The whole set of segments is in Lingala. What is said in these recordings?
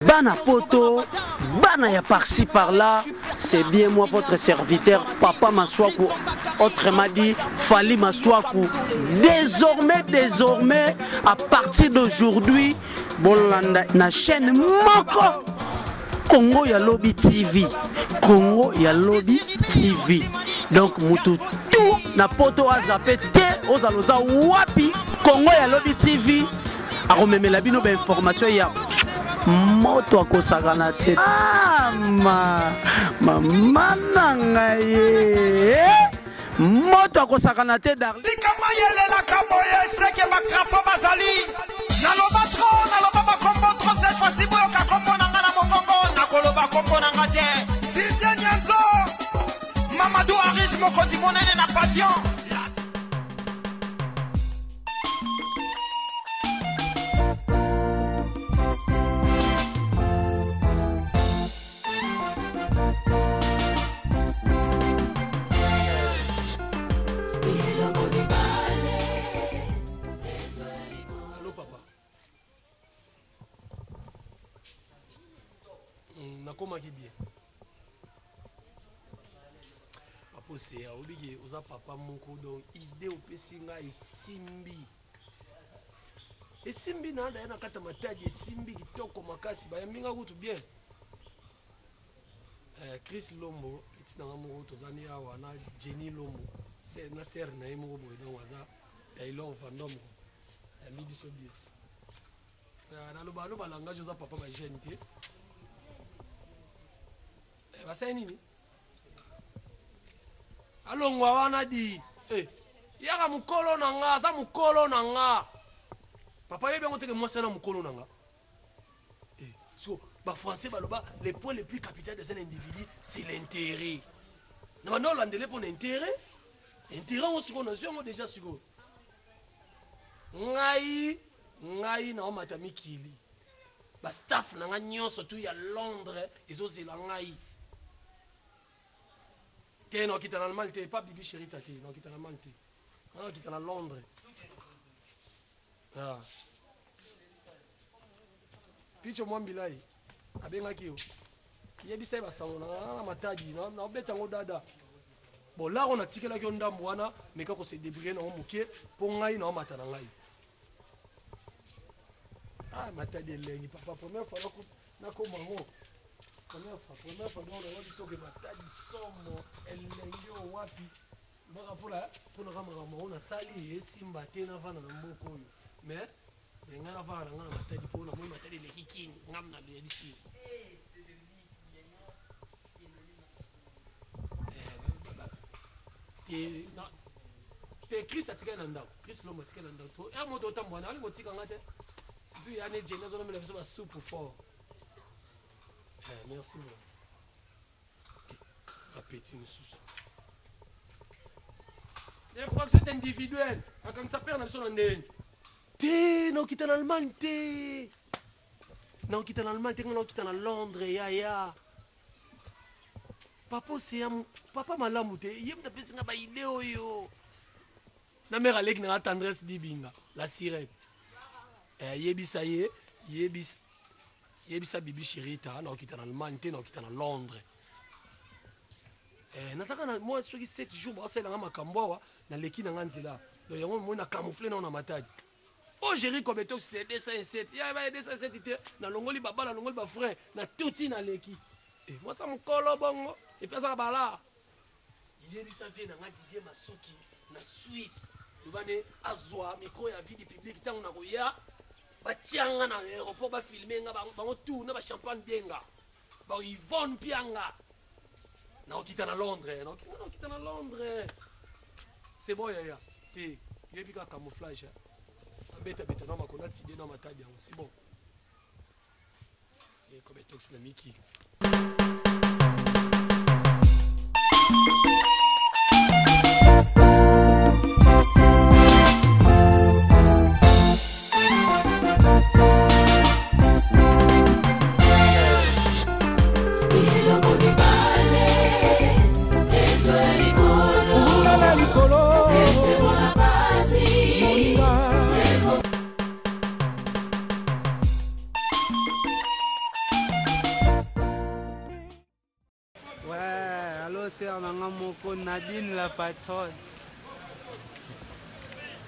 Bana poto, bana ya par-ci par-là, c'est bien moi votre serviteur Papa Masuaku, autrement dit Fally Masuaku. Désormais, désormais, à partir d'aujourd'hui, bolanda na chaîne moko Congo ya Lobi TV. Congo ya Lobi TV. Donc mutu tout na poto azape te ozaloza wapi Congo ya Lobi TV akomemela bino ba information ya moto akosakana te. Ah, ma mama na ngai ye. Moto akosakana te darling. Tika mayelelaka boye seke ba crapaud bazali. Naloba trop, naloba ba kombo trop cette fois-ci boyoka kombo na nga na mongongo nakoloba kombo na nga te. Didier Nyanzo, Mamadou Aris mokonzi monene na pavillon. Allô papa. Nakomaki bien. Papa Oseya, obiki oza papa moko donc idée opesi nga esimbi. Esimbi na daye na kata matadi esimbi kitoko makasi bayambi nga kutu bien. Chris Lombo petit na nga moko tozani awa na Jenny Lombo na sœur na ye moko boye donc aza Taylor Vandome ayambi biso bien. Naloba aloba langage oza papa ba jeune te. Basali nini? Alongwa wana di. Yaka mukolo na nga, aza mukolo na nga. Papa yebi yango teke mwasi na mukolo na nga. So, ba français baloba le point le plus capital de un individu c'est l'intérêt. Na bando landele pour l'intérêt. Intérêt on siko na yango déjà siko. Ngai ngai na omata mikili. Ba staff na nga nyonso tout ya Londres ezozela ngai. Te na okita na Allemagne te, pas Bibi Cherita te, na okita na Allemagne te. Na okita na Londres. Ah. Picho Mwambilai abengaki yo. Yebisa ye basango na na matadi na na obeta ngo dada. Bon là on a tikelaki yo ndambo wana meka ko se débrouiller na moke po ngai na omata na ngai. Ah matadi elengi papa première fois na koma ngo. Première fois, première fois donc na biso ke matadi somo elengi o wapi. Baka pola pona kama kama ona sali esimba te na vana na mboko oyo. Mais nga na vana nga na matadi po na moi matadi eleki kini ngam na biyebisi. Te na te Chris atikali na ndako. Chris Lombo atikali na ndako. To er moto otambwa na alingo tika nga te. Surtout ya ne Jenny azona mela biso ba soupe fort. Merci beaucoup. Appétit mosusu. Infraction individuelle. Akangisa père na biso na ndenge. Te na okita na Allemagne te. Na okita na Allemagne te, na okita na Londres ya ya. Papa Oseya, papa malamu te. Ye mutu apesi nga ba idée oyo. Na mère aleki na tendresse dibinga, la sirène. Yebisa ye, yebisa yebisa Bibi Cherita na okita na Allemagne te, na okita na Londres. Nazaka na moi soki 7 jours ba sala nga makambo awa na leki na nga nzela. Donc yango moi na camoufler na na matadi. Oh Jerry Kobetox c'était 207. Ya ba 207 te na longoli baba na longoli ba frère na tuti na leki. Moi ça mukolo bongo et puis ça bala. Yebisa vie na nga Didier Masuki na Suisse. Lobane azwa micro ya vie du public tango na koya batianga na aéroport ba filmer nga bango tout na ba champagne benga. Ba Yvonne Pianga. Na okita na Londres, na okita na Londres. C'est bon yaya. Te yebi ka camouflage. Beta beta na makona tide na matadi yango, c'est bon. Et comme tox na miki. sœur na nga moko Nadine la patronne.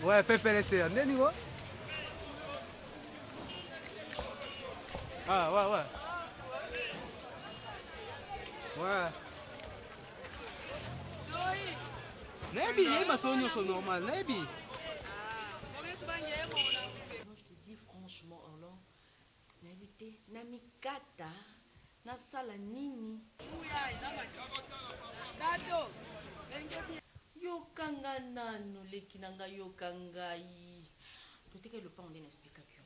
Ouais, pepele sœur. Ndeni ko? Ah, ouais, ouais. Ouais. Nayebi, nayebi masolo nyonso normal, nayebi. Je te dis franchement, Orlan, nayebi te, namikata, nasala nini? Yoka nga nanu, leki na nga, yoka ngai. Totekaki lopango nde na explikaki yo.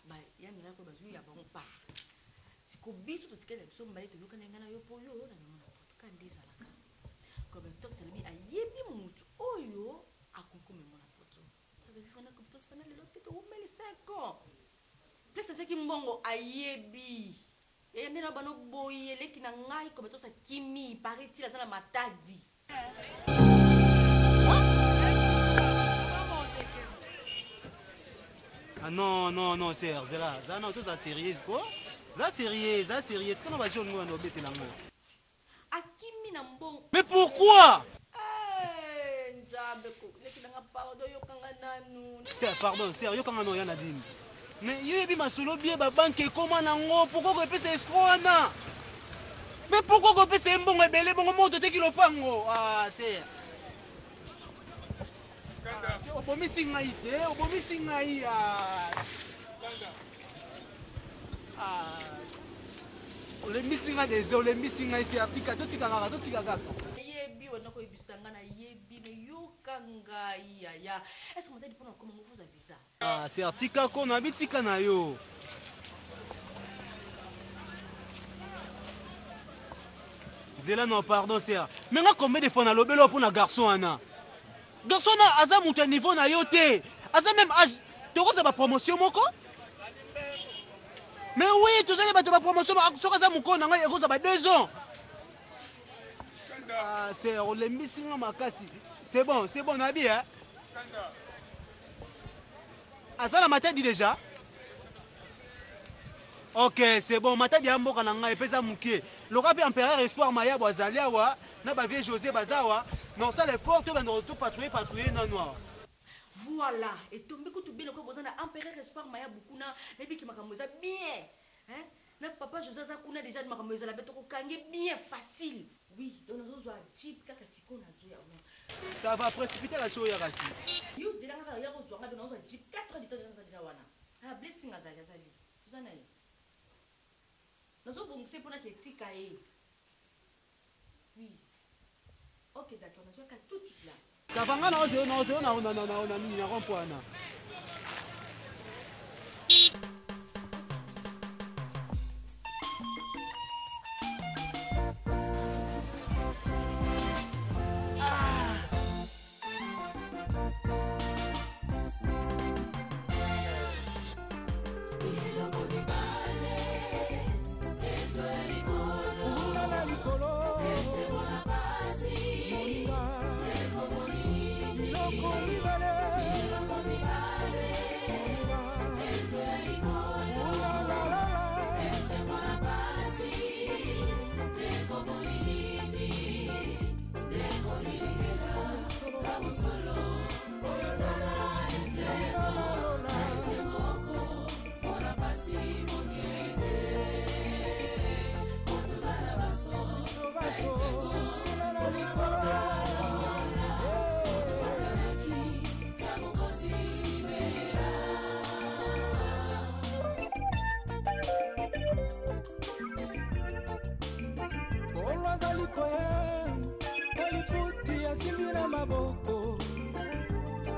Ba ya miracle bazwi ya bango part. Siko biso totikali na biso mibale toyokani nga na yo mpo yo na mema na poto ka nde ezalaka. Kobetox alobi ayebi mutu oyo akoki komema na poto. Alobi wana Kobetox bana lelo te towumeli 5 ans. Place atiaki mbongo ayebi. Yaya nde na bano boye leki na ngai Kobetox akimi paraît-il aza na Matadi. Ah non, non, non, sœur, zela, za non, toza sérieuse quoi. Za sérieux, za sérieux. Tika na ba jeune ngona obetela ngo. Akimi na mbongo. Mais pourquoi? Eh, Nzambe ko, leki na nga pardon yokanga nanu. Eh, pardon, sœur, yokanga no ya Nadine. Mais yo yebi masolo bien ba banque ekoma nango, pourquoi ko pesa escroc wana? Mais pourquoi ko pesa mbongo ebele bongo moto teki lopango? Ah, sœur. Ah, obomisi ngai te, obomisi ngai. Ah. Ah. Olembisi ngai deja, olembisi ngai sœur, tika, totika kaka, totika kaka. Nayebi wana koyebisa ngai, nayebi, mais yoka ngai yaya. Est-ce que Matadi mpona kokoma ngo foza visa? Ah, sœur, tika ko na bitika na yo. Zela non, pardon sœur. Mais nga combien de fois na lobelo pour na garçon ana? Garçon na aza mutu ya niveau na yo te. Aza même âge. Tokoza ba promotion moko? Mais oui, tozali bato ba promotion soki aza mokolo na ngai ekozwa ba 2 ans. Ah, sœur, olembisi nga makasi. C'est bon, c'est bon, nabi hein. Aza na Matadi déjà? Ok, c'est bon. Matadi ya mboka na ngai epesa moke. Loka pe empereur Espoir Mayabo azali awa na ba vieux José bazawa. Mais on sala effort to banda to patrouiller patrouiller nanu awa. Voilà, etombi kutu bien lokola boza na empereur Espoir Mayabo kuna, nayebi ke makambo eza bien. Hein? Na papa José aza kuna déjà makambo ezala be tokokange bien facile. Oui, donc nazozwa jeep kaka sikoyo nazoya wana. Ça va précipiter la chose ya kasi. Yo zela kaka ya kozwa nga, donc nazozwa jeep 4 heures du temps naza déjà wana. Ah, blessing azali azali. Toza na ye. Nazobongisa mpona ke etika ye. Oui. Ok, d'accord, nazwaka tout de suite là. Ça va nga na ozo na ozo na na na na na nini na rond-point wana.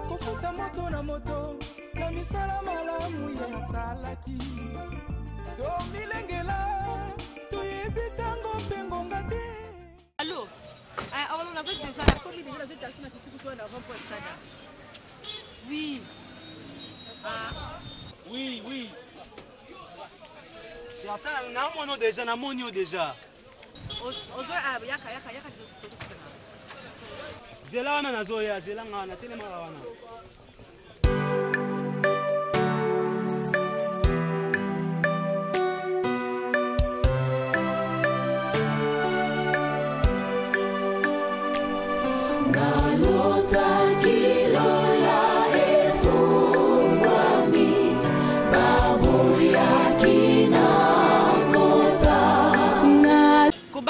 Kofuta moto na moto na misala malamu ye asalaki. Tomilengela toyebi ntango mpe ngonga te. Allo? Eh, awa nazo déjà na komi déjà nazo taxi na kiti kutu na rond-point Sada. Oui. Ah. Oui, oui. Certains na mono déjà na monio déjà. Ozo ah yaka yaka yaka Zela wana nazoya, zela nga wana, telemaka wana.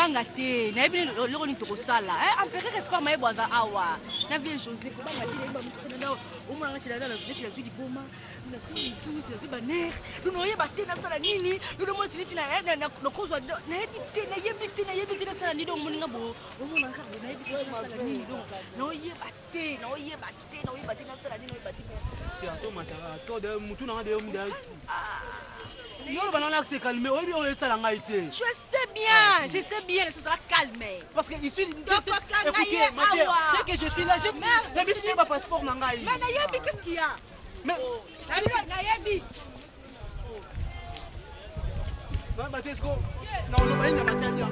Kobanga te, nayebi eloko nini tokosala. Eh, empereur espoir mayebo aza awa. Na vie José, kobanga te, nayebi bamikosana na omona nga tshela neti nazwi liboma, nasili mutu, neti nazwi ba nerf, donc oyeba te nasala nini, donc omona ti neti nakozwa, nayebi te, nayebi te, nayebi te nasala nini, donc omoni nga bo, omona nga bo, nayebi te nasala nini, donc naoyeba te, naoyeba te, naoyeba te nasala nini, naoyeba te. C'est un peu masara. Toi, mutu na nga de yo oloba nanga se calme oyebi oyo esala ngai te. Je sais bien, je sais bien, tozala calme. Parce que ici, écoutez, ma sœur, dès que je suis là, j'ai décidé ma passeport na ngai. Mais nayebi, qu'est-ce qu'il y a? Mais nayebi. Batesko, na oloba nini na matadi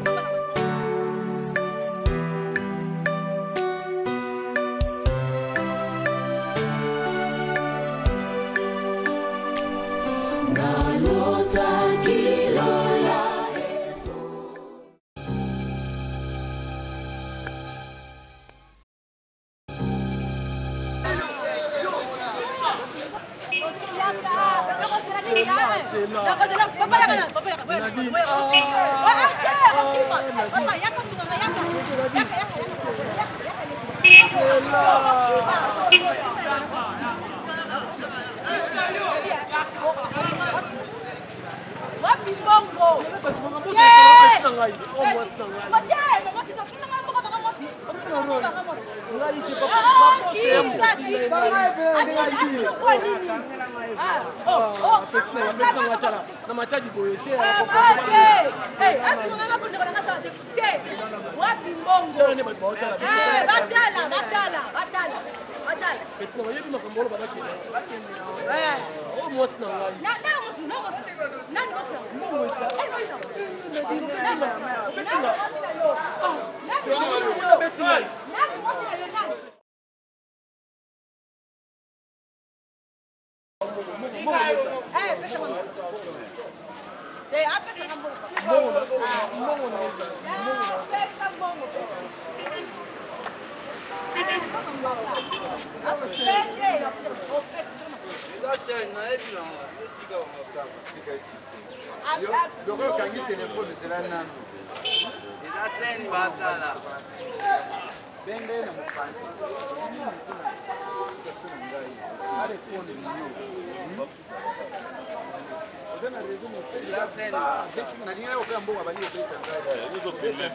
Wapi mbongo? Na matadi boye te. Wapi mbongo? Batala, batala, batala. Petit na bayebi makambo oloba bakende. Oyo mwasi na ngai. Loko okangi telefone ezela nanu eza sene basala bende na mopanzi arepondre yo oza na raison nalingaki kopea mbongo abandi kobeta ngai.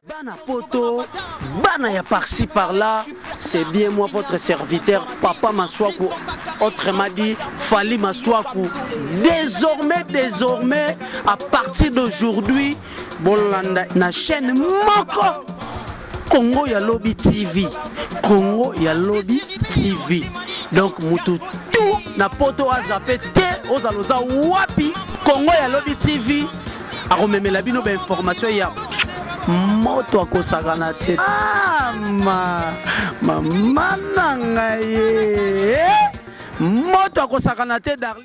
Bana poto, bana ya par-ci par-là, c'est bien moi votre serviteur Papa Maswaku, autrement dit Fally Maswaku. Désormais, désormais, à partir d'aujourd'hui, bolanda na chaîne moko Congo ya Lobi TV, Congo ya Lobi TV. Donc mutu tout na poto azape te ozaloza wapi Congo ya Lobi TV akomemela bino ba information ya moto akosakana te. Ah, ma, mama na ngai ye. Moto akosakana te, darling.